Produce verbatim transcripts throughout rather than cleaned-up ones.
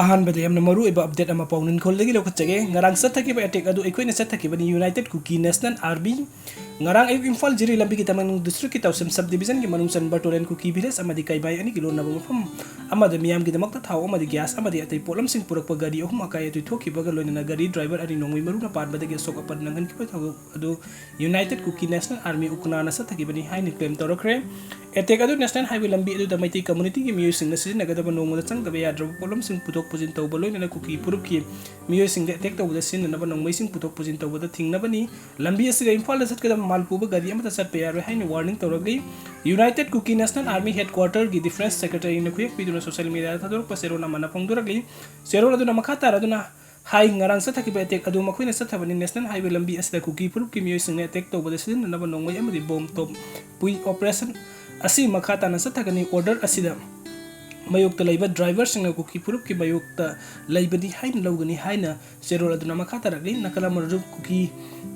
ꯑꯍꯥꯟꯕꯗ ꯌꯥꯝꯅ ꯃꯔꯨꯑꯣꯏꯕ ꯑꯞꯗꯦꯠ ꯑꯃ ꯄꯥꯎꯅꯤꯡꯈꯣꯜꯗꯒꯤ ꯂꯧꯈꯠꯆꯒꯦ꯫ ꯉꯔꯥꯡ ꯆꯠꯊꯈꯤꯕ ꯑꯦꯇꯦꯛ ꯑꯗꯨ ꯑꯩꯈꯣꯏꯅ ꯆꯠꯊꯈꯤꯕꯅꯤ꯫ ꯌꯨꯅꯥꯏꯇꯦꯠ ꯀꯨꯀꯤ ꯅꯦꯁꯅꯦꯜ ꯑꯥꯔꯃꯤ ꯉꯔꯥꯡ ꯑꯌꯨꯛ ꯏꯝꯐꯥꯜ ꯖꯤꯔꯤ ꯂꯝꯕꯤꯒꯤ ꯇꯃꯦꯡꯂꯣꯡ ꯗꯤꯁꯇ꯭ꯔꯤꯛꯀꯤ ꯇꯧꯁꯦꯝ ꯁꯕ ꯗꯤꯕꯤꯖꯟꯒꯤ ꯃꯅꯨꯡ ꯆꯟꯕ ꯇꯣꯔꯦꯟ ꯀꯨꯀꯤ ꯚꯤꯂꯦꯖ ꯑꯃꯗꯤ ꯀꯩꯕꯥꯏ ꯑꯅꯤꯒꯤ ꯂꯣꯟꯅꯕ ꯃꯐꯝ ꯑꯃꯗ ꯃꯤꯌꯥꯝꯒꯤꯗꯃꯛꯇ ꯊꯥꯎ ꯑꯃꯗꯤ ꯒ꯭ꯌꯥꯁ ꯑꯃꯗꯤ ꯑꯇꯩ ꯄꯣꯠꯂꯝꯁꯤꯡ ꯄꯨꯔꯛꯄ ꯒꯥꯔꯤ ꯑꯍꯨꯝ ꯑꯀꯥꯏ ꯑꯇꯣꯏ ꯊꯣꯛꯈꯤꯕꯒ ꯂꯣꯏꯅꯅ ꯒꯥꯔꯤ ꯗ꯭ꯔꯥꯏꯚꯔ ꯑꯅꯤ ꯅꯣꯡꯃꯩ ꯃꯔꯨꯅ ꯄꯥꯟꯕꯗꯒꯤ ꯑꯁꯣꯛ ꯑꯄꯟ ꯅꯪꯍꯟꯈꯤꯕ ꯊꯧꯗꯣꯛ ꯑꯗꯨ ꯌꯨꯅꯥꯏꯇꯦꯠ ꯀꯨꯀꯤ ꯅꯦꯁꯅꯦꯜ ꯑꯥꯔꯃꯤ ꯎꯀꯅꯥꯅ ꯆꯠꯊꯈꯤꯕꯅꯤ ꯍꯥꯏꯅ ꯀ꯭ꯂꯦꯝ ꯇꯧꯔꯛꯈ꯭ꯔꯦ꯫ ꯑꯦꯇꯦꯛ ꯑꯗꯨ ꯅꯦꯁꯅꯦꯜ ꯍꯥꯏꯋꯦ ꯂꯝꯕꯤ ꯑꯗꯨꯗ ꯃꯩꯇꯩ ꯀꯝꯃꯨꯅꯤꯇꯤꯒꯤ ꯃꯤꯑꯣꯏꯁꯤꯡꯅ ꯁꯤꯖꯤꯟꯅꯒꯗꯕ ꯅꯣꯡꯃꯗ ꯆꯪꯗꯕ ꯌꯥꯗ꯭ꯔꯕ ꯄꯣꯠꯂꯝꯁꯤꯡ ꯄꯨꯊꯣꯛ ꯄꯨꯁꯤꯟ ꯇꯧꯕ ꯂꯣꯏꯅꯅ ꯀꯨꯀꯤ ꯐꯨꯔꯨꯞꯀꯤ ꯃꯤꯑꯣꯏꯁꯤꯡꯗ ꯑꯦꯇꯦꯛ ꯇꯧꯕꯗ ꯁꯤꯖꯤꯟꯅꯅꯕ ꯅꯣꯡꯃꯩꯁꯤꯡ ꯄꯨꯊꯣꯛ ꯄꯨꯁꯤꯟ ꯇꯧꯕꯗ ꯊꯤꯡꯅꯕꯅꯤ꯫ ꯂꯝꯕꯤ ꯑꯁꯤꯗ ꯏꯝꯐꯥꯜꯗ ꯆꯠꯀꯗꯕ ꯃꯥꯜ ꯄꯨꯕ ꯒꯥꯔꯤ ꯑꯃꯠꯇ ꯆꯠꯄ ꯌꯥꯔꯣꯏ ꯍꯥꯏꯅ ꯋꯥꯔꯅꯤꯡ ꯇꯧꯔꯛꯂꯤ꯫ ꯌꯨꯅꯥꯏꯇꯦꯠ ꯀꯨꯀꯤ ꯅꯦꯁꯅꯦꯜ ꯑꯥꯔꯃꯤ ꯍꯦꯗ ꯀ꯭ꯋꯥꯔꯇꯔꯒꯤ ꯗꯤꯐꯦꯟꯁ ꯁꯦꯀ꯭ꯔꯦꯇꯔꯤꯅ ꯈꯨꯌꯦꯛ ꯄꯤꯗꯨꯅ ꯁꯣꯁꯤꯌꯦꯜ ꯃꯤꯗꯤꯌꯥꯗ ꯊꯥꯗꯣꯔꯛꯄ ꯆꯦꯔꯣꯜ ꯑꯃꯅ ꯐꯣꯡꯗꯣꯔꯛꯂꯤ꯫ ꯆꯦꯔꯣꯜ ꯑꯗꯨꯅ ꯃꯈꯥ ꯇꯥꯔꯗꯨꯅ ꯍꯥꯏ, ꯉꯔꯥꯡ ꯆꯠꯊꯈꯤꯕ ꯑꯦꯇꯦꯛ ꯑꯗꯨ ꯃꯈꯣꯏꯅ ꯆꯠꯊꯕꯅꯤ꯫ ꯅꯦꯁꯅꯦꯜ ꯍꯥꯏꯋꯦ ꯂꯝꯕꯤ ꯑꯁꯤꯗ ꯀꯨꯀꯤ ꯐꯨꯔꯨꯞꯀꯤ ꯃꯤꯑꯣꯏꯁꯤꯡꯅ ꯑꯦꯇꯦꯛ ꯇꯧꯕꯗ ꯁꯤꯖꯤꯟꯅꯅꯕ ꯅꯣꯡꯃꯩ ꯑꯃꯗꯤ ꯕꯣꯝ ꯇꯣꯞ ꯄꯨꯏ꯫ ꯑꯣꯄꯔꯦꯁꯟ ꯑꯁꯤ ꯃꯈꯥ ꯇꯥꯅ ꯆꯠꯊꯒꯅꯤ꯫ ꯑꯣꯔꯗꯔ ꯑꯁꯤꯗ ꯃꯥꯌꯣꯛꯇ ꯂꯩꯕ ꯗ꯭ꯔꯥꯏꯚꯔꯁꯤꯡꯅ ꯀꯨꯀꯤ ꯐꯨꯔꯨꯞꯀꯤ ꯃꯥꯌꯣꯛꯇ ꯂꯩꯕꯅꯤ ꯍꯥꯏꯅ ꯂꯧꯒꯅꯤ ꯍꯥꯏꯅ ꯆꯦꯔꯣꯜ ꯑꯗꯨꯅ ꯃꯈꯥ ꯇꯥꯔꯛꯂꯤ꯫ ꯅꯥꯀꯜ ꯑꯃꯔꯣꯝꯗ ꯀꯨꯀꯤ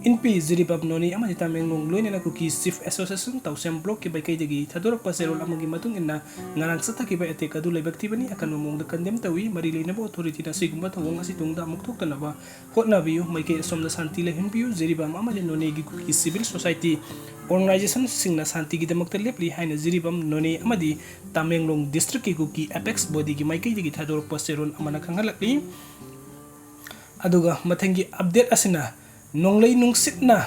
ꯏꯟꯄꯤ ꯖꯤꯔꯤꯕꯥꯝ ꯅꯣꯅꯦ ꯑꯃꯗꯤ ꯇꯃꯦꯡꯂꯣꯡ ꯂꯣꯏꯅꯅ ꯀꯨꯀꯤ ꯆꯤꯐ ꯑꯦꯁꯣꯁꯤꯌꯦꯁꯟ ꯇꯧꯁꯦꯝ ꯕ꯭ꯂꯣꯛꯀꯤ ꯃꯥꯏꯀꯩꯗꯒꯤ ꯊꯥꯗꯣꯔꯛꯄ ꯆꯦꯔꯣꯜ ꯑꯃꯒꯤ ꯃꯇꯨꯡ ꯏꯟꯅ ꯉꯔꯥꯡ ꯆꯠꯊꯈꯤꯕ ꯑꯦꯇꯦꯛ ꯑꯗꯨ ꯂꯥꯏꯕꯛ ꯊꯤꯕꯅꯤ꯫ ꯑꯀꯟꯕ ꯃꯑꯣꯡꯗ ꯀꯟꯗꯦꯝ ꯇꯧꯏ꯫ ꯃꯔꯤ ꯂꯩꯅꯕ ꯑꯣꯊꯣꯔꯤꯇꯤꯅ ꯑꯁꯤꯒꯨꯝꯕ ꯊꯧꯑꯣꯡ ꯑꯁꯤ ꯇꯨꯡꯗ ꯑꯃꯨꯛ ꯊꯣꯛꯇꯅꯕ ꯍꯣꯠꯅꯕꯤꯌꯨ꯫ ꯃꯥꯏꯀꯩ ꯑꯁꯣꯝꯗ ꯁꯥꯟꯇꯤ ꯂꯩꯍꯟꯕꯤꯌꯨ꯫ ꯖꯤꯔꯤꯕꯥꯝ ꯑꯃꯗꯤ ꯅꯣꯅꯦꯒꯤ ꯀꯨꯀꯤ ꯁꯤꯚꯤꯜ ꯁꯣꯁꯥꯏꯇꯤ ꯑꯣꯔꯒꯅꯥꯏꯖꯦꯁꯟꯁꯤꯡꯅ ꯁꯥꯟꯇꯤꯒꯤꯗꯃꯛꯇ ꯂꯦꯞꯂꯤ ꯍꯥꯏꯅ ꯖꯤꯔꯤꯕꯥꯝ ꯅꯣꯅꯦ ꯑꯃꯗꯤ ꯇꯃꯦꯡꯂꯣꯡ ꯗꯤꯁꯇ꯭ꯔꯤꯛꯀꯤ ꯀꯨꯀꯤ ꯑꯦꯄꯦꯛꯁ ꯕꯣꯗꯤꯒꯤ ꯃꯥꯏꯀꯩꯗꯒꯤ ꯊꯥꯗꯣꯔꯛꯄ ꯆꯦꯔꯣꯜ ꯑꯃꯅ ꯈꯪꯍꯜꯂꯛꯂꯤ꯫ ꯑꯗꯨꯒ ꯃꯊꯪꯒꯤ ꯑꯞꯗꯦꯠ ꯑꯁꯤꯅ ꯅꯣꯡꯂꯩ ꯅꯨꯡꯁꯤꯠꯅ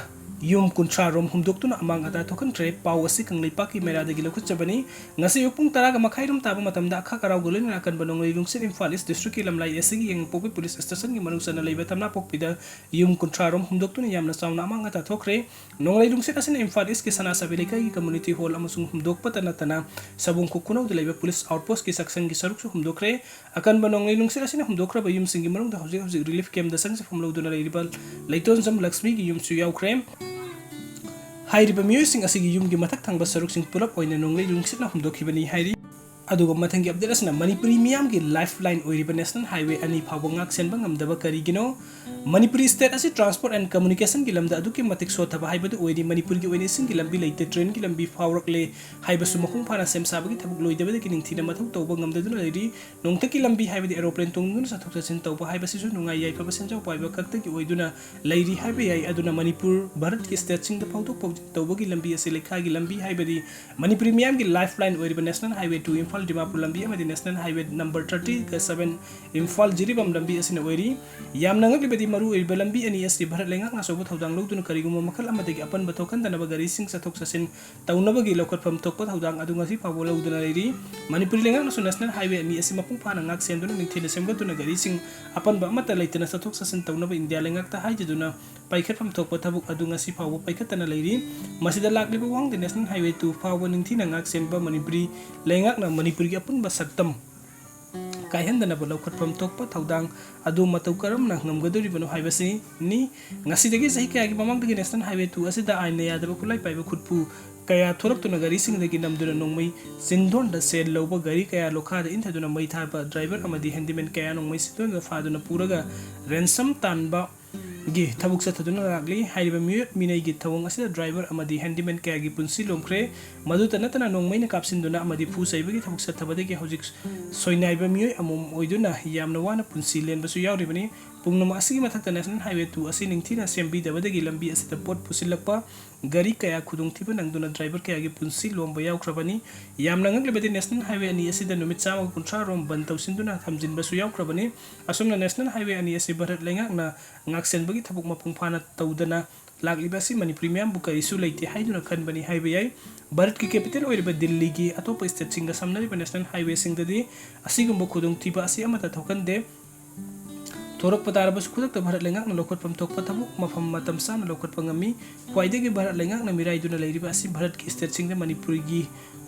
ꯌꯨꯝ ꯀꯨꯟꯊ꯭ꯔꯥ ꯔꯣꯝ ꯍꯨꯝꯗꯣꯛꯇꯨꯅ ꯑꯃꯥꯡ ꯑꯇꯥ ꯊꯣꯛꯍꯟꯈ꯭ꯔꯦ꯫ ꯄꯥꯎ ꯑꯁꯤ ꯀꯪꯂꯩꯄꯥꯛꯀꯤ ꯃꯩꯔꯥꯗꯒꯤ ꯂꯧꯈꯠꯆꯕꯅꯤ꯫ ꯉꯁꯤ ꯑꯌꯨꯛ ꯄꯨꯡ ꯇꯔꯥꯒ ꯃꯈꯥꯏ ꯔꯣꯝ ꯇꯥꯕ ꯃꯇꯝꯗ ꯑꯈꯥꯛ ꯑꯔꯥꯎꯒ ꯂꯣꯏꯅꯅ ꯑꯀꯟꯕ ꯅꯣꯡꯂꯩ ꯅꯨꯡꯁꯤꯠ ꯏꯝꯐꯥꯜ ꯏꯁ ꯗꯤꯁꯇ꯭ꯔꯤꯛꯀꯤ ꯂꯝꯂꯥꯏ ꯑꯁꯤꯒꯤ ꯌꯦꯡꯉꯄꯣꯛꯄꯤ ꯄꯨꯂꯤꯁ ꯁ꯭ꯇꯦꯁꯟꯒꯤ ꯃꯅꯨꯡ ꯆꯟꯅ ꯂꯩꯕ ꯊꯝꯅꯥꯄꯣꯛꯄꯤꯗ ꯌꯨꯝ ꯀꯨꯟꯊ꯭ꯔꯥ ꯔꯣꯝ ꯍꯨꯝꯗꯣꯛꯇꯨꯅ ꯌꯥꯝꯅ ꯆꯥꯎꯅ ꯑꯃꯥꯡ ꯑꯇꯥ ꯊꯣꯛꯈ꯭ꯔꯦ꯫ ꯅꯣꯡꯂꯩ ꯅꯨꯡꯁꯤꯠ ꯑꯁꯤꯅ ꯏꯝꯐꯥꯜ ꯏꯁꯀꯤ ꯁꯅꯥꯁꯥꯕꯤ ꯂꯩꯀꯥꯏꯒꯤ ꯀꯝꯃ꯭ꯌꯨꯅꯤꯇꯤ ꯍꯣꯜ ꯑꯃꯁꯨꯡ ꯍꯨꯝꯗꯣꯛꯄꯇ ꯅꯠꯇꯅ ꯁꯕꯨꯡ ꯈꯨ-, ꯈꯨꯅꯧꯗ ꯂꯩꯕ ꯄꯨꯂꯤꯁ ꯑꯥꯎꯠꯄꯣꯁꯀꯤ ꯁꯦꯛꯁꯟꯒꯤ ꯁꯔꯨꯛꯁꯨ ꯍꯨꯝꯗꯣꯛꯈ꯭ꯔꯦ꯫ ꯑꯀꯟꯕ ꯅꯣꯡꯂꯩ ꯅꯨꯡꯁꯤꯠ ꯑꯁꯤꯅ ꯍꯨꯝꯗꯣꯛꯈ꯭ꯔꯕ ꯌꯨꯝꯁꯤꯡꯒꯤ ꯃꯅꯨꯡꯗ ꯍꯧꯖꯤꯛ ꯍꯧꯖꯤꯛ ꯔꯤꯂꯤꯐ ꯀꯦꯝꯗ ꯆꯪꯖꯐꯝ ꯂꯧꯗꯨꯅ ꯂꯩꯔꯤꯕ ꯂꯩꯇꯣꯟꯖꯝ ꯂꯛꯁꯃꯤꯒꯤ ꯌꯨꯝꯁꯨ ꯌꯥꯎꯈ꯭ꯔꯦ꯫ ꯍꯥꯏꯔꯤꯕ ꯃꯤꯑꯣꯏꯁꯤꯡ ꯑꯁꯤꯒꯤ ꯌꯨꯝꯒꯤ ꯃꯊꯛ ꯊꯪꯕ ꯁꯔꯨꯛꯁꯤꯡ ꯄꯨꯂꯞ ꯑꯣꯏꯅ ꯅꯣꯡꯂꯩ ꯅꯨꯡꯁꯤꯠꯅ ꯍꯨꯝꯗꯣꯛꯈꯤꯕꯅꯤ ꯍꯥꯏꯔꯤ꯫ ꯑꯗꯨꯒ ꯃꯊꯪꯒꯤ ꯑꯞꯗꯦꯠ ꯑꯁꯤꯅ ꯃꯅꯤꯄꯨꯔꯤ ꯃꯤꯌꯥꯝꯒꯤ ꯂꯥꯏꯐ ꯂꯥꯏꯟ ꯑꯣꯏꯔꯤꯕ ꯅꯦꯁꯅꯦꯜ ꯍꯥꯏꯋꯦ ꯑꯅꯤ ꯐꯥꯎꯕ ꯉꯥꯛ ꯁꯦꯟꯕ ꯉꯝꯗꯕ ꯀꯔꯤꯒꯤꯅꯣ? ꯃꯅꯤꯄꯨꯔꯤ state ꯑꯁꯤ transport and communicationꯒꯤ ꯂꯝꯗ ꯑꯗꯨꯛꯀꯤ ꯃꯇꯤꯛ ꯁꯣꯠꯊꯕ ꯍꯥꯏꯕꯗꯨ ꯑꯣꯏꯔꯤ꯫ ꯃꯅꯤꯄꯨꯔꯒꯤ ꯑꯣꯏꯅ ꯏꯁꯤꯡꯒꯤ ꯂꯝꯕꯤ ꯂꯩꯇꯦ, trainꯒꯤ ꯂꯝꯕꯤ ꯐꯥꯎꯔꯛꯂꯦ ꯍꯥꯏꯕꯁꯨ ꯃꯄꯨꯡ ꯐꯥꯅ ꯁꯦꯝ ꯁꯥꯕꯒꯤ ꯊꯕꯛ ꯂꯣꯏꯗꯕꯗꯒꯤ ꯅꯤꯡꯊꯤꯅ ꯃꯊꯧ ꯇꯧꯕ ꯉꯝꯗꯗꯨꯅ ꯂꯩꯔꯤ꯫ ꯅꯣꯡꯊꯛꯀꯤ ꯂꯝꯕꯤ ꯍꯥꯏꯕꯗꯤ aeroplane ꯇꯣꯡꯗꯨꯅ ꯆꯠꯊꯣꯛ ꯆꯠꯁꯤꯟ ꯇꯧꯕ ꯍꯥꯏꯕꯁꯤꯁꯨ ꯅꯨꯡꯉꯥꯏ ꯌꯥꯏꯐꯕ ꯁꯦꯟꯖꯥꯎ ꯄꯥꯏꯕ ꯈꯛꯇꯒꯤ ꯑꯣꯏꯗꯨꯅ ꯂꯩꯔꯤ ꯍꯥꯏꯕ ꯌꯥꯏ꯫ ꯑꯗꯨꯅ ꯃꯅꯤꯄꯨꯔ ꯚꯥꯔꯠꯀꯤ stateꯁꯤꯡꯗ ꯐꯥꯎꯗꯣꯛ ꯐꯥꯎꯖꯤꯟ ꯇꯧꯕꯒꯤ ꯂꯝꯕꯤ ꯑꯁꯤ ꯂꯩꯈꯥꯒꯤ ꯂꯝꯕꯤ ꯍꯥꯏꯕꯗꯤ ꯃꯅꯤꯄꯨꯔꯤ ꯃꯤꯌꯥꯝꯒꯤ lifeline ꯑꯣꯏꯔꯤꯕ National Highway two Imphal Dimapur ꯂꯝꯕꯤ ꯑꯃꯗꯤ National Highway number thirty seven Imphal Jiribam ꯂꯝꯕꯤ ꯑꯁꯤꯅ ꯑꯣꯏꯔꯤ꯫ ꯌꯥꯝꯅ ꯉꯛꯂꯤꯕꯗꯤ ꯃꯔꯨꯑꯣꯏꯔꯤꯕ ꯂꯝꯕꯤ ꯑꯅꯤ ꯑꯁꯤ ꯚꯥꯔꯠ ꯂꯩꯉꯥꯛꯅ ꯑꯆꯧꯕ ꯊꯧꯗꯥꯡ ꯂꯧꯗꯨꯅ ꯀꯔꯤꯒꯨꯝꯕ ꯃꯈꯜ ꯑꯃꯗꯒꯤ ꯑꯄꯟꯕ ꯊꯣꯛꯍꯟꯗꯅꯕ ꯒꯥꯔꯤꯁꯤꯡ ꯆꯠꯊꯣꯛ ꯆꯠꯁꯤꯟ ꯇꯧꯅꯕꯒꯤ ꯂꯧꯈꯠꯐꯝ ꯊꯣꯛꯄ ꯊꯧꯗꯥꯡ ꯑꯗꯨ ꯉꯁꯤ ꯐꯥꯎꯕ ꯂꯧꯗꯨꯅ ꯂꯩꯔꯤ꯫ ꯃꯅꯤꯄꯨꯔ ꯂꯩꯉꯥꯛꯅꯁꯨ National Highway ꯑꯅꯤ ꯑꯁꯤ ꯃꯄꯨꯡ ꯐꯥꯅ ꯉꯥꯛ ꯁꯦꯟꯗꯨꯅ ꯅꯤꯡꯊꯤꯅ ꯁꯦꯝꯒꯠꯇꯨꯅ ꯒꯥꯔꯤꯁꯤꯡ ꯑꯄꯟꯕ ꯑꯃꯠꯇ ꯂꯩꯇꯅ ꯆꯠꯊꯣꯛ ꯆꯠꯁꯤꯟ ꯇꯧꯅꯕ ꯏꯟꯗꯤꯌꯥ ꯂꯩꯉꯥꯛꯇ ꯍꯥꯏꯖꯗꯨꯅ ꯄꯥꯏꯈꯠꯐꯝ ꯊꯣꯛꯄ ꯊꯕꯛ ꯑꯗꯨ ꯉꯁꯤ ꯐꯥꯎꯕ ꯄꯥꯏꯈꯠꯇꯅ ꯂꯩꯔꯤ꯫ ꯃꯁꯤꯗ ꯂꯥꯛꯂꯤꯕ ꯋꯥꯍꯪꯗꯤ National Highway two ꯐꯥꯎꯕ ꯅꯤꯡꯊꯤꯅ ꯉꯥꯛ ꯁꯦꯟꯕ ꯃꯅꯤꯄꯨꯔꯤ ꯂꯩꯉꯥꯛꯅ ꯃꯅꯤꯄꯨꯔꯒꯤ ꯑꯄꯨꯟꯕ ꯁꯛꯇꯝ ꯀꯥꯏꯍꯟꯗꯅꯕ ꯂꯧꯈꯠꯐꯝ ꯊꯣꯛꯄ ꯊꯧꯗꯥꯡ ꯑꯗꯨ ꯃꯇꯧ ꯀꯔꯝꯅ ꯉꯝꯒꯗꯧꯔꯤꯕꯅꯣ ꯍꯥꯏꯕꯁꯤꯅꯤ꯫ ꯉꯁꯤꯗꯒꯤ ꯆꯍꯤ ꯀꯌꯥꯒꯤ ꯃꯃꯥꯡꯗꯒꯤ National Highway two ꯑꯁꯤꯗ ꯑꯥꯏꯟꯅ ꯌꯥꯗꯕ ꯈꯨꯠꯂꯥꯏ ꯄꯥꯏꯕ ꯈꯨꯠꯄꯨ ꯀꯌꯥ ꯊꯣꯔꯛꯇꯨꯅ ꯒꯥꯔꯤꯁꯤꯡꯗꯒꯤ ꯅꯝꯗꯨꯅ ꯅꯣꯡꯃꯩ ꯆꯤꯟꯗꯣꯟꯗ ꯁꯦꯜ ꯂꯧꯕ ꯒꯥꯔꯤ ꯀꯌꯥ ꯂꯣꯈꯥꯗ ꯏꯟꯊꯗꯨꯅ ꯃꯩ ꯊꯥꯕ driver ꯑꯃꯗꯤ handyman ꯀꯌꯥ ꯅꯣꯡꯃꯩ ꯆꯤꯟꯗꯣꯟꯗ ꯐꯥꯗꯨꯅ ꯄꯨꯔꯒ ransom ꯇꯥꯟꯕ ꯒꯤ ꯊꯕꯛ ꯆꯠꯊꯗꯨꯅ ꯂꯥꯛꯂꯤ꯫ ꯍꯥꯏꯔꯤꯕ ꯃꯤꯑꯣꯠ ꯃꯤꯅꯩꯒꯤ ꯊꯧꯑꯣꯡ ꯑꯁꯤꯗ driver ꯑꯃꯗꯤ handyman ꯀꯌꯥꯒꯤ ꯄꯨꯟꯁꯤ ꯂꯣꯝꯈ꯭ꯔꯦ꯫ ꯃꯗꯨꯇ ꯅꯠꯇꯅ ꯅꯣꯡꯃꯩꯅ ꯀꯥꯞꯁꯤꯟꯗꯨꯅ ꯑꯃꯗꯤ ꯐꯨ ꯆꯩꯕꯒꯤ ꯊꯕꯛ ꯆꯠꯊꯕꯗꯒꯤ ꯍꯧꯖꯤꯛ ꯁꯣꯏꯅꯥꯏꯕ ꯃꯤꯑꯣꯏ ꯑꯃꯃꯝ ꯑꯣꯏꯗꯨꯅ ꯌꯥꯝꯅ ꯋꯥꯅ ꯄꯨꯟꯁꯤ ꯂꯦꯟꯕꯁꯨ ꯌꯥꯎꯔꯤꯕꯅꯤ꯫ ꯄꯨꯝꯅꯃꯛ ꯑꯁꯤꯒꯤ ꯃꯊꯛꯇ National Highway two ꯑꯁꯤ ꯅꯤꯡꯊꯤꯅ ꯁꯦꯝꯕꯤꯗꯕꯗꯒꯤ ꯂꯝꯕꯤ ꯑꯁꯤꯗ ꯄꯣꯠ ꯄꯨꯁꯤꯜꯂꯛꯄ ꯒꯥꯔꯤ ꯀꯌꯥ ꯈꯨꯗꯣꯡꯊꯤꯕ ꯅꯪꯗꯨꯅ driver ꯀꯌꯥꯒꯤ ꯄꯨꯟꯁꯤ ꯂꯣꯝꯕ ꯌꯥꯎꯈ꯭ꯔꯕꯅꯤ꯫ ꯌꯥꯝꯅ ꯉꯛꯂꯤꯕꯗꯤ National Highway ꯑꯅꯤ ꯑꯁꯤꯗ ꯅꯨꯃꯤꯠ ꯆꯥꯝꯃꯒ ꯀꯨꯟꯊ꯭ꯔꯥ ꯔꯣꯝ ꯕꯟ ꯇꯧꯁꯤꯟꯗꯨꯅ ꯊꯝꯖꯤꯟꯕꯁꯨ ꯌꯥꯎꯈ꯭ꯔꯕꯅꯤ꯫ ꯑꯁꯨꯝꯅ National Highway ꯑꯅꯤ ꯑꯁꯤ ꯚꯥꯔꯠ ꯂꯩꯉꯥꯛꯅ ꯉꯥꯛꯁꯦꯟꯕꯒꯤ ꯊꯕꯛ ꯃꯄꯨꯡ ꯐꯥꯅ ꯇꯧꯗꯅ ꯂꯥꯛꯂꯤꯕ ꯑꯁꯤ ꯃꯅꯤꯄꯨꯔꯤ ꯃꯤꯌꯥꯝꯕꯨ ꯀꯔꯤꯁꯨ ꯂꯩꯇꯦ ꯍꯥꯏꯗꯨꯅ ꯈꯟꯕꯅꯤ ꯍꯥꯏꯕ ꯌꯥꯏ꯫ ꯚꯥꯔꯠꯀꯤ capital ꯑꯣꯏꯔꯤꯕ ꯗꯤꯜꯂꯤꯒꯤ ꯑꯇꯣꯞꯄ stateꯁꯤꯡꯒ ꯁꯝꯅꯔꯤꯕ National Highwayꯁꯤꯡꯗꯗꯤ ꯑꯁꯤꯒꯨꯝꯕ ꯈꯨꯗꯣꯡꯊꯤꯕ ꯑꯁꯤ ꯑꯃꯠꯇ ꯊꯣꯛꯍꯟꯗꯦ꯫ ꯊꯣꯔꯛꯄ ꯇꯥꯔꯕꯁꯨ ꯈꯨꯗꯛꯇ ꯚꯥꯔꯠ ꯂꯩꯉꯥꯛꯅ ꯂꯧꯈꯠꯐꯝ ꯊꯣꯛꯄ ꯊꯕꯛ ꯃꯐꯝ ꯃꯇꯝ ꯆꯥꯅ ꯂꯧꯈꯠꯄ ꯉꯝꯃꯤ꯫ ꯈ꯭ꯋꯥꯏꯗꯒꯤ ꯚꯥꯔꯠ ꯂꯩꯉꯥꯛꯅ ꯃꯤꯔꯥꯏꯗꯨꯅ ꯂꯩꯔꯤꯕ ꯑꯁꯤ ꯚꯥꯔꯠꯀꯤ stateꯁꯤꯡꯗ ꯃꯅꯤꯄꯨꯔꯒꯤ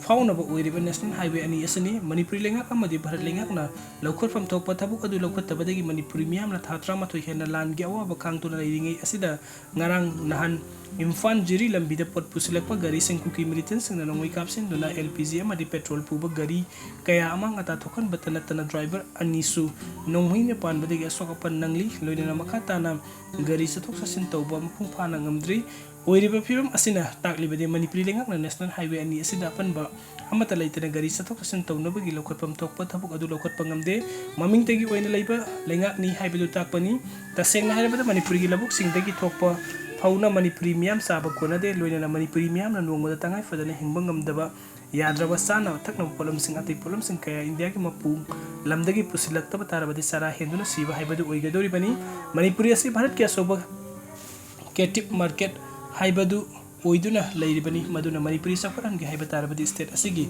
ꯐꯥꯎꯅꯕ ꯑꯣꯏꯔꯤꯕ National Highway ꯑꯅꯤ ꯑꯁꯤꯅꯤ꯫ ꯃꯅꯤꯄꯨꯔꯤ ꯂꯩꯉꯥꯛ ꯑꯃꯗꯤ ꯚꯥꯔꯠ ꯂꯩꯉꯥꯛꯅ ꯂꯧꯈꯠꯐꯝ ꯊꯣꯛꯄ ꯊꯕꯛ ꯑꯗꯨ ꯂꯧꯈꯠꯇꯕꯗꯒꯤ ꯃꯅꯤꯄꯨꯔꯤ ꯃꯤꯌꯥꯝꯅ ꯊꯥ ꯇꯔꯥꯃꯥꯊꯣꯏ ꯍꯦꯟꯅ ꯂꯥꯟꯒꯤ ꯑꯋꯥꯕ ꯈꯥꯡꯗꯨꯅ ꯂꯩꯔꯤꯉꯩ ꯑꯁꯤꯗ ꯉꯔꯥꯡ ꯅꯍꯥꯟ ꯏꯝꯐꯥꯜ ꯖꯤꯔꯤ ꯂꯝꯕꯤꯗ ꯄꯣꯠ ꯄꯨꯁꯤꯜꯂꯛꯄ ꯒꯥꯔꯤꯁꯤꯡ ꯀꯨꯀꯤ militantꯁꯤꯡꯅ ꯅꯣꯡꯃꯩ ꯀꯥꯞꯁꯤꯟꯗꯨꯅ LPG ꯑꯃꯗꯤ petrol ꯄꯨꯕ ꯒꯥꯔꯤ ꯀꯌꯥ ꯑꯃꯥꯡ ꯑꯇꯥ ꯊꯣꯛꯍꯟꯕꯇ ꯅꯠꯇꯅ driver ꯑꯅꯤꯁꯨ ꯅꯣꯡꯃꯩꯅ ꯄꯥꯟꯕꯗꯒꯤ ꯑꯁꯣꯛ ꯄꯟ ꯅꯪꯂꯤ꯫ ꯂꯣꯏꯅꯅ ꯃꯈꯥ ꯇꯥꯅ ꯒꯥꯔꯤ ꯆꯠꯊꯣꯛ ꯆꯠꯁꯤꯟ ꯇꯧꯕ ꯃꯄꯨꯡ ꯐꯥꯅ ꯉꯝꯗ꯭ꯔꯤ꯫ ꯑꯣꯏꯔꯤꯕ ꯐꯤꯕꯝ ꯑꯁꯤꯅ ꯇꯥꯛꯂꯤꯕꯗꯤ ꯃꯅꯤꯄꯨꯔꯤ ꯂꯩꯉꯥꯛꯅ ꯅꯦꯁꯅꯦꯜ ꯍꯥꯏꯋꯦ ꯑꯅꯤ ꯑꯁꯤꯗ ꯑꯄꯟꯕ ꯑꯃꯠꯇ ꯂꯩꯇꯅ ꯒꯥꯔꯤ ꯆꯠꯊꯣꯛ ꯆꯠꯁꯤꯟ ꯇꯧꯅꯕꯒꯤ ꯂꯧꯈꯠꯐꯝ ꯊꯣꯛꯄ ꯊꯕꯛ ꯑꯗꯨ ꯂꯧꯈꯠꯄ ꯉꯝꯗꯦ꯫ ꯃꯃꯤꯡꯇꯒꯤ ꯑꯣꯏꯅ ꯂꯩꯕ ꯂꯩꯉꯥꯛꯅꯤ ꯍꯥꯏꯕꯗꯨ ꯇꯥꯛꯄꯅꯤ꯫ ꯇꯁꯦꯡꯅ ꯍꯥꯏꯔꯕꯗ ꯃꯅꯤꯄꯨꯔꯒꯤ ꯂꯧꯕꯨꯛꯁꯤꯡꯗꯒꯤ ꯊꯣꯛꯄ ꯐꯧꯅ ꯃꯅꯤꯄꯨꯔꯤ ꯃꯤꯌꯥꯝ ꯆꯥꯕ ꯀꯣꯟꯅꯗꯦ꯫ ꯂꯣꯏꯅꯅ ꯃꯅꯤꯄꯨꯔꯤ ꯃꯤꯌꯥꯝꯅ ꯅꯣꯡꯃꯗ ꯇꯉꯥꯏ ꯐꯗꯅ ꯍꯤꯡꯕ ꯉꯝꯗꯕ ꯌꯥꯗ꯭ꯔꯕ ꯆꯥꯅꯕ ꯊꯛꯅꯕ ꯄꯣꯠꯂꯝꯁꯤꯡ, ꯑꯇꯩ ꯄꯣꯠꯂꯝꯁꯤꯡ ꯀꯌꯥ ꯏꯟꯗꯤꯌꯥꯒꯤ ꯃꯄꯨ ꯂꯝꯗꯒꯤ ꯄꯨꯁꯤꯜꯂꯛꯇꯕ ꯇꯥꯔꯕꯗꯤ ꯆꯔꯥ ꯍꯦꯟꯗꯨꯅ ꯁꯤꯕ ꯍꯥꯏꯕꯗꯨ ꯑꯣꯏꯒꯗꯧꯔꯤꯕꯅꯤ꯫ ꯃꯅꯤꯄꯨꯔꯤ ꯑꯁꯤ ꯚꯥꯔꯠꯀꯤ ꯑꯆꯧꯕ ꯀꯦꯇꯤꯞ ꯃꯥꯔꯀꯦꯠ ꯍꯥꯏꯕꯗꯨ ꯑꯣꯏꯗꯨꯅ ꯂꯩꯔꯤꯕꯅꯤ꯫ ꯃꯗꯨꯅ ꯃꯅꯤꯄꯨꯔꯤ ꯆꯥꯎꯈꯠꯍꯟꯒꯦ ꯍꯥꯏꯕ ꯇꯥꯔꯕꯗꯤ ꯁ꯭ꯇꯦꯠ ꯑꯁꯤꯒꯤ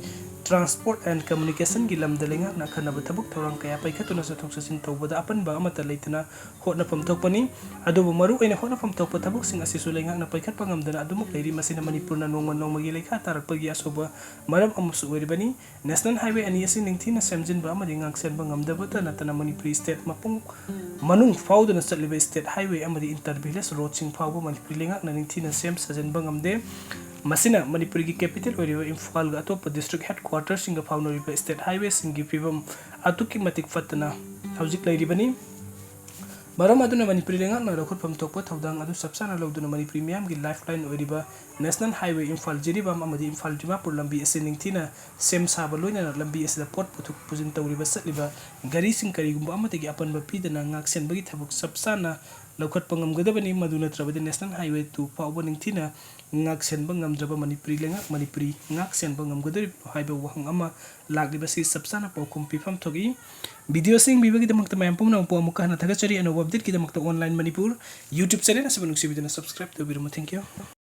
ꯇ꯭ꯔꯥꯟꯁꯄꯣꯔꯠ ꯑꯦꯟ ꯀꯝꯃ꯭ꯌꯨꯅꯤꯀꯦꯁꯟꯒꯤ ꯂꯝꯗ ꯂꯩꯉꯥꯛꯅ ꯑꯈꯟꯅꯕ ꯊꯕꯛ ꯊꯧꯔꯥꯡ ꯀꯌꯥ ꯄꯥꯏꯈꯠꯇꯨꯅ ꯆꯠꯊꯣꯛ ꯆꯠꯁꯤꯟ ꯇꯧꯕꯗ ꯑꯄꯟꯕ ꯑꯃꯠꯇ ꯂꯩꯇꯅ ꯍꯣꯠꯅꯐꯝ ꯊꯣꯛꯄꯅꯤ꯫ ꯑꯗꯨꯕꯨ ꯃꯔꯨꯑꯣꯏꯅ ꯍꯣꯠꯅꯐꯝ ꯊꯣꯛꯄ ꯊꯕꯛꯁꯤꯡ ꯑꯁꯤꯁꯨ ꯂꯩꯉꯥꯛꯅ ꯄꯥꯏꯈꯠꯄ ꯉꯝꯗꯅ ꯑꯗꯨꯃꯛ ꯂꯩꯔꯤ꯫ ꯃꯁꯤꯅ ꯃꯅꯤꯄꯨꯔꯅ ꯅꯣꯡꯃ ꯅꯣꯡꯃꯒꯤ ꯂꯩꯈꯥ ꯇꯥꯔꯛꯄꯒꯤ ꯑꯆꯧꯕ ꯃꯔꯝ ꯑꯃꯁꯨ ꯑꯣꯏꯔꯤꯕꯅꯤ꯫ ꯅꯦꯁꯅꯦꯜ ꯍꯥꯏꯋꯦ ꯑꯅꯤ ꯑꯁꯤ ꯅꯤꯡꯊꯤꯅ ꯁꯦꯝꯖꯤꯟꯕ ꯑꯃꯗꯤ ꯉꯥꯛꯁꯦꯟꯕ ꯉꯝꯗꯕꯇ ꯅꯠꯇꯅ ꯃꯅꯤꯄꯨꯔꯤ ꯁ꯭ꯇꯦꯠ ꯃꯄꯨꯡ ꯃꯅꯨꯡ ꯐꯥꯎꯗꯨꯅ ꯆꯠꯂꯤꯕ ꯁ꯭ꯇꯦꯠ ꯍꯥꯏꯋꯦ ꯑꯃꯗꯤ ꯏꯟꯇꯔ ꯚꯤꯂꯦꯖ ꯔꯣꯗꯁꯤꯡ ꯐꯥꯎꯕ ꯃꯅꯤꯄꯨꯔꯤ ꯂꯩꯉꯥꯛꯅ ꯅꯤꯡꯊꯤꯅ ꯁꯦꯝ ꯁꯥꯖꯤꯟꯕ ꯉꯝꯗꯦ꯫ ꯃꯁꯤꯅ ꯃꯅꯤꯄꯨꯔꯒꯤ ꯀꯦꯄꯤꯇꯦꯜ ꯑꯣꯏꯔꯤꯕ ꯏꯝꯐꯥꯜꯒ ꯑꯇꯣꯞꯄ ꯗꯤꯁꯇ꯭ꯔꯤꯛ ꯍꯦꯗꯀ꯭ꯋꯥꯇꯔꯁꯤꯡꯒ ꯐꯥꯎꯅꯔꯤꯕ ꯁ꯭ꯇꯦꯠ ꯍꯥꯏꯋꯦꯁꯤꯡꯒꯤ ꯐꯤꯕꯝ ꯑꯗꯨꯛꯀꯤ ꯃꯇꯤꯛ ꯐꯠꯇꯅ ꯍꯧꯖꯤꯛ ꯂꯩꯔꯤꯕꯅꯤ꯫ ꯃꯔꯝ ꯑꯗꯨꯅ ꯃꯅꯤꯄꯨꯔꯤ ꯂꯩꯉꯥꯛꯅ ꯂꯧꯈꯠꯐꯝ ꯊꯣꯛꯄ ꯊꯧꯗꯥꯡ ꯑꯗꯨ ꯆꯞ ꯆꯥꯅ ꯂꯧꯗꯨꯅ ꯃꯅꯤꯄꯨꯔꯤ ꯃꯤꯌꯥꯝꯒꯤ ꯂꯥꯏꯐ ꯂꯥꯏꯟ ꯑꯣꯏꯔꯤꯕ ꯅꯦꯁꯅꯦꯜ ꯍꯥꯏꯋꯦ ꯏꯝꯐꯥꯜ ꯖꯤꯔꯤꯕꯥꯝ ꯑꯃꯗꯤ ꯏꯝꯐꯥꯜ ꯗꯤꯃꯥꯄꯨꯔ ꯂꯝꯕꯤ ꯑꯁꯤ ꯅꯤꯡꯊꯤꯅ ꯁꯦꯝ ꯁꯥꯕ ꯂꯣꯏꯅꯅ ꯂꯝꯕꯤ ꯑꯁꯤꯗ ꯄꯣꯠ ꯄꯨꯊꯣꯛ ꯄꯨꯁꯤꯟ ꯇꯧꯔꯤꯕ ꯆꯠꯂꯤꯕ ꯒꯥꯔꯤꯁꯤꯡ ꯀꯔꯤꯒꯨꯝꯕ ꯑꯃꯠꯇꯒꯤ ꯑꯄꯟꯕ ꯄꯤꯗꯅ ꯉꯥꯛꯁꯦꯟꯕꯒꯤ ꯊꯕꯛ ꯆꯞ ꯆꯥꯅ ꯂꯧꯈꯠꯄ ꯉꯝꯒꯗꯕꯅꯤ꯫ ꯃꯗꯨ ꯅꯠꯇ꯭ꯔꯕꯗꯤ ꯅꯦꯁꯅꯦꯜ ꯍꯥꯏꯋꯦ ꯇꯨ ꯐꯥꯎꯕ ꯅꯤꯡꯊꯤꯅ ꯉꯥꯛꯁꯦꯟꯕ ꯉꯝꯗ꯭ꯔꯕ ꯃꯅꯤꯄꯨꯔꯤ ꯂꯩꯉꯥꯛ ꯃꯅꯤꯄꯨꯔꯤ ꯉꯥꯛꯁꯦꯟꯕ ꯉꯝꯒꯗꯧꯔꯤꯕꯅꯣ ꯍꯥꯏꯕ ꯋꯥꯍꯪ ꯑꯃ ꯂꯥꯛꯂꯤꯕꯁꯤ ꯆꯞ ꯆꯥꯅ ꯄꯥꯎꯈꯨꯝ ꯄꯤꯐꯝ ꯊꯣꯛꯏ꯫ ꯚꯤꯗꯤꯑꯣ ꯑꯁꯤ ꯌꯦꯡꯕꯤꯕꯒꯤꯗꯃꯛꯇ ꯃꯌꯥꯝ ꯄꯨꯝꯅꯃꯛꯄꯨ ꯑꯃꯨꯛꯀ ꯍꯟꯅ ꯊꯥꯒꯠꯆꯔꯤ꯫ ꯑꯅꯧꯕ ꯑꯞꯗꯦꯠꯀꯤꯗꯃꯛꯇ ꯑꯣꯟꯂꯥꯏꯟ ꯃꯅꯤꯄꯨꯔ ꯌꯨꯇ꯭ꯌꯨꯕ ꯆꯦꯅꯦꯜ ꯑꯁꯤꯕꯨ ꯅꯨꯡꯁꯤꯕꯤꯗꯨꯅ ꯁꯕꯁꯀ꯭ꯔꯥꯏꯕ ꯇꯧꯕꯤꯔꯝꯃꯨ꯫ Thank you꯫